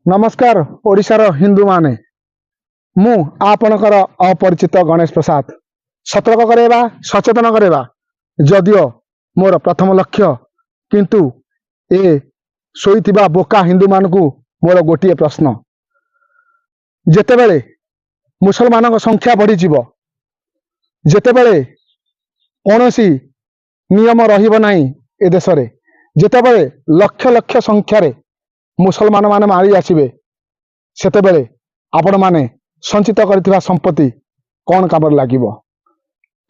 ନମସ୍କାର ଓଡ଼ିଶାର ହିନ୍ଦୁମାନେ, ମୁଁ ଆପଣଙ୍କର ଅପରିଚିତ ଗଣେଶ ପ୍ରସାଦ। ସତର୍କ କରାଇବା, ସଚେତନ କରାଇବା ଯଦିଓ ମୋର ପ୍ରଥମ ଲକ୍ଷ୍ୟ, କିନ୍ତୁ ଏ ଶୋଇଥିବା ବୋକା ହିନ୍ଦୁମାନଙ୍କୁ ମୋର ଗୋଟିଏ ପ୍ରଶ୍ନ। ଯେତେବେଳେ ମୁସଲମାନଙ୍କ ସଂଖ୍ୟା ବଢ଼ିଯିବ, ଯେତେବେଳେ କୌଣସି ନିୟମ ରହିବ ନାହିଁ ଏ ଦେଶରେ, ଯେତେବେଳେ ଲକ୍ଷ ଲକ୍ଷ ସଂଖ୍ୟାରେ ମୁସଲମାନ ମାନେ ମାଡ଼ି ଆସିବେ, ସେତେବେଳେ ଆପଣମାନେ ସଞ୍ଚିତ କରିଥିବା ସମ୍ପତ୍ତି କ'ଣ କାମରେ ଲାଗିବ?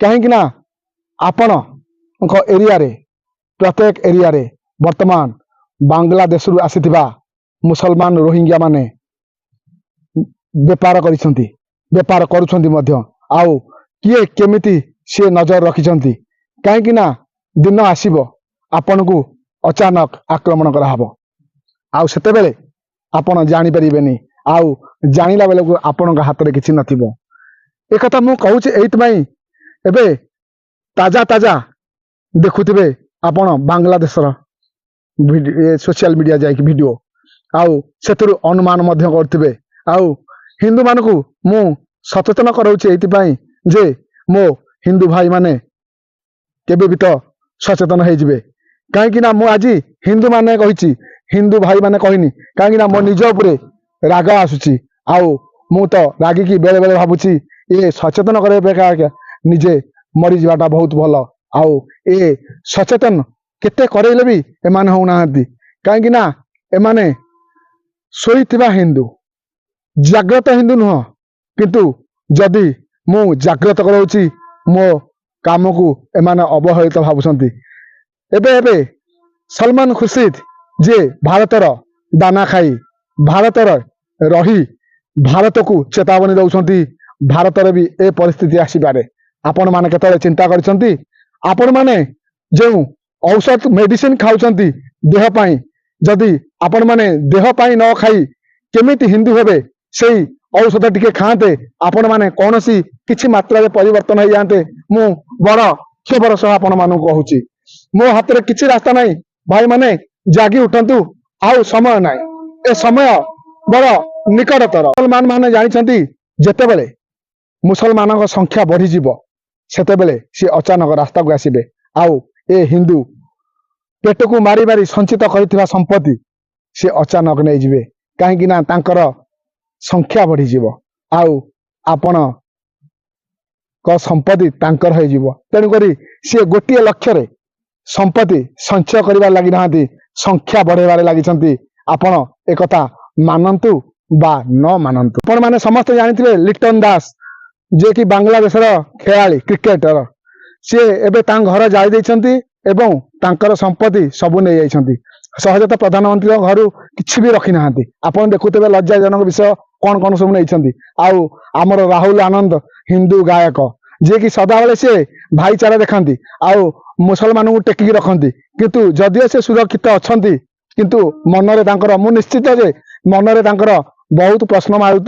କାହିଁକି ନା ଆପଣଙ୍କ ଏରିଆରେ, ପ୍ରତ୍ୟେକ ଏରିଆରେ ବର୍ତ୍ତମାନ ବାଂଲାଦେଶରୁ ଆସିଥିବା ମୁସଲମାନ ରୋହିଙ୍ଗ୍ୟା ମାନେ ବେପାର କରିଛନ୍ତି, ବେପାର କରୁଛନ୍ତି ମଧ୍ୟ। ଆଉ କିଏ କେମିତି ସିଏ ନଜର ରଖିଛନ୍ତି। କାହିଁକି ନା ଦିନ ଆସିବ, ଆପଣଙ୍କୁ ଅଚାନକ ଆକ୍ରମଣ କରାହବ ଆଉ ସେତେବେଳେ ଆପଣ ଜାଣିପାରିବେନି, ଆଉ ଜାଣିଲା ବେଳକୁ ଆପଣଙ୍କ ହାତରେ କିଛି ନଥିବ। ଏକଥା ମୁଁ କହୁଛି ଏଇଥିପାଇଁ, ଏବେ ତାଜା ତାଜା ଦେଖୁଥିବେ ଆପଣ ବାଂଲାଦେଶର ସୋସିଆଲ ମିଡ଼ିଆ ଯାଇକି ଭିଡ଼ିଓ, ଆଉ ସେଥିରୁ ଅନୁମାନ ମଧ୍ୟ କରୁଥିବେ। ଆଉ ହିନ୍ଦୁମାନଙ୍କୁ ମୁଁ ସଚେତନ କରାଉଛି ଏଇଥିପାଇଁ ଯେ ମୋ ହିନ୍ଦୁ ଭାଇମାନେ କେବେ ବି ତ ସଚେତନ ହେଇଯିବେ। କାହିଁକି ନା ମୁଁ ଆଜି ହିନ୍ଦୁମାନେ କହିଛି, ହିନ୍ଦୁ ଭାଇମାନେ କହିନି। କାହିଁକି ନା ମୋ ନିଜ ଉପରେ ରାଗ ଆସୁଛି, ଆଉ ମୁଁ ତ ରାଗିକି ବେଳେ ବେଳେ ଭାବୁଛି, ଏ ସଚେତନ କରିବା ଅପେକ୍ଷା ନିଜେ ମରିଯିବାଟା ବହୁତ ଭଲ। ଆଉ ଏ ସଚେତନ କେତେ କରେଇଲେ ବି ଏମାନେ ହଉନାହାନ୍ତି। କାହିଁକି ନା ଏମାନେ ଶୋଇଥିବା ହିନ୍ଦୁ, ଜାଗ୍ରତ ହିନ୍ଦୁ ନୁହଁ। କିନ୍ତୁ ଯଦି ମୁଁ ଜାଗ୍ରତ କରାଉଛି, ମୋ କାମକୁ ଏମାନେ ଅବହେଳିତ ଭାବୁଛନ୍ତି। ଏବେ ଏବେ ସଲମାନ ଖୁର୍ସିଦ, ଯିଏ ଭାରତର ଦାନା ଖାଇ ଭାରତର ରହି ଭାରତକୁ ଚେତାବନୀ ଦେଉଛନ୍ତି, ଭାରତରେ ବି ଏ ପରିସ୍ଥିତି ଆସିପାରେ। ଆପଣମାନେ କେତେବେଳେ ଚିନ୍ତା କରିଛନ୍ତି? ଆପଣମାନେ ଯେଉଁ ଔଷଧ ମେଡିସିନ ଖାଉଛନ୍ତି ଦେହ ପାଇଁ, ଯଦି ଆପଣମାନେ ଦେହ ପାଇଁ ନ ଖାଇ କେମିତି ହିନ୍ଦୁ ହେବେ, ସେଇ ଔଷଧ ଟିକେ ଖାଆନ୍ତେ, ଆପଣମାନେ କୌଣସି କିଛି ମାତ୍ରାରେ ପରିବର୍ତ୍ତନ ହେଇଯାଆନ୍ତେ। ମୁଁ ବଡ କ୍ଷୋଭର ସହ ଆପଣମାନଙ୍କୁ କହୁଛି, ମୋ ହାତରେ କିଛି ରାସ୍ତା ନାହିଁ। ଭାଇମାନେ, ଜାଗି ଉଠନ୍ତୁ, ଆଉ ସମୟ ନାହିଁ। ଏ ସମୟ ବଡ ନିକଟତର। ମୁସଲମାନ ମାନେ ଜାଣିଛନ୍ତି, ଯେତେବେଳେ ମୁସଲମାନଙ୍କ ସଂଖ୍ୟା ବଢିଯିବ, ସେତେବେଳେ ସିଏ ଅଚାନକ ରାସ୍ତାକୁ ଆସିବେ, ଆଉ ଏ ହିନ୍ଦୁ ପେଟକୁ ମାରି ମାରି ସଞ୍ଚିତ କରିଥିବା ସମ୍ପତ୍ତି ସିଏ ଅଚାନକ ନେଇଯିବେ। କାହିଁକି ନା ତାଙ୍କର ସଂଖ୍ୟା ବଢିଯିବ ଆଉ ଆପଣଙ୍କ ସମ୍ପତ୍ତି ତାଙ୍କର ହେଇଯିବ। ତେଣୁକରି ସିଏ ଗୋଟିଏ ଲକ୍ଷ୍ୟରେ ସମ୍ପତ୍ତି ସଞ୍ଚୟ କରିବାରେ ଲାଗିନାହାନ୍ତି, ସଂଖ୍ୟା ବଢେଇବାରେ ଲାଗିଛନ୍ତି। ଆପଣ ଏକଥା ମାନନ୍ତୁ ବା ନ ମାନନ୍ତୁ। ଆପଣମାନେ ସମସ୍ତେ ଜାଣିଥିବେ ଲିଟନ ଦାସ, ଯିଏକି ବାଂଲାଦେଶର ଖେଳାଳି, କ୍ରିକେଟର। ସିଏ ଏବେ ତାଙ୍କ ଘର ଜାଳି ଦେଇଛନ୍ତି ଏବଂ ତାଙ୍କର ସମ୍ପତ୍ତି ସବୁ ନେଇଯାଇଛନ୍ତି। ସହଜେ ତ ପ୍ରଧାନମନ୍ତ୍ରୀଙ୍କ ଘରୁ କିଛି ବି ରଖିନାହାନ୍ତି। ଆପଣ ଦେଖୁଥିବେ, ଲଜ୍ଜାଜନକ ବିଷୟ, କଣ କଣ ସବୁ ନେଇଛନ୍ତି। ଆଉ ଆମର ରାହୁଲ ଆନନ୍ଦ, ହିନ୍ଦୁ ଗାୟକ, ଯିଏକି ସଦାବେଳେ ସିଏ ଭାଇଚାରା ଦେଖାନ୍ତି ଆଉ ମୁସଲମାନଙ୍କୁ ଟେକିକି ରଖନ୍ତି। କିନ୍ତୁ ଯଦିଓ ସେ ସୁରକ୍ଷିତ ଅଛନ୍ତି, କିନ୍ତୁ ମନରେ ତାଙ୍କର, ମୁଁ ନିଶ୍ଚିତ ଯେ ମନରେ ତାଙ୍କର ବହୁତ ପ୍ରଶ୍ନ ମାରୁ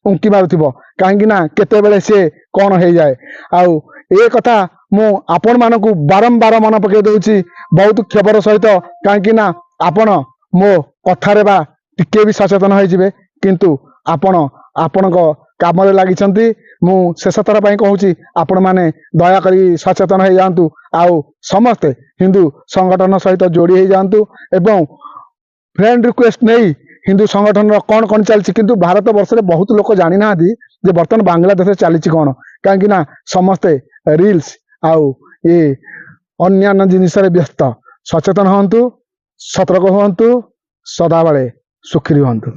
ଉଙ୍କି ମାରୁଥିବ। କାହିଁକି ନା କେତେବେଳେ ସିଏ କଣ ହେଇଯାଏ। ଆଉ ଏ କଥା ମୁଁ ଆପଣମାନଙ୍କୁ ବାରମ୍ବାର ମନେ ପକେଇ ଦଉଛି ବହୁତ କ୍ଷୋଭର ସହିତ। କାହିଁକି ନା ଆପଣ ମୋ କଥାରେ ବା ଟିକେ ବି ସଚେତନ ହେଇଯିବେ, କିନ୍ତୁ ଆପଣ ଆପଣଙ୍କ କାମରେ ଲାଗିଛନ୍ତି। ମୁଁ ଶେଷ ଥର ପାଇଁ କହୁଛି, ଆପଣମାନେ ଦୟାକରି ସଚେତନ ହେଇଯାଆନ୍ତୁ ଆଉ ସମସ୍ତେ ହିନ୍ଦୁ ସଂଗଠନ ସହିତ ଯୋଡ଼ି ହେଇଯାଆନ୍ତୁ ଏବଂ ଫ୍ରେଣ୍ଡ ରିକ୍ୱେଷ୍ଟ ନେଇ ହିନ୍ଦୁ ସଂଗଠନର କ'ଣ କ'ଣ ଚାଲିଛି। କିନ୍ତୁ ଭାରତ ବର୍ଷରେ ବହୁତ ଲୋକ ଜାଣିନାହାନ୍ତି ଯେ ବର୍ତ୍ତମାନ ବାଂଲାଦେଶରେ ଚାଲିଛି କ'ଣ। କାହିଁକି ନା ସମସ୍ତେ ରିଲ୍ସ ଆଉ ଏ ଅନ୍ୟାନ୍ୟ ଜିନିଷରେ ବ୍ୟସ୍ତ। ସଚେତନ ହୁଅନ୍ତୁ, ସତର୍କ ହୁଅନ୍ତୁ, ସଦାବେଳେ ସୁଖୀ ରୁହନ୍ତୁ।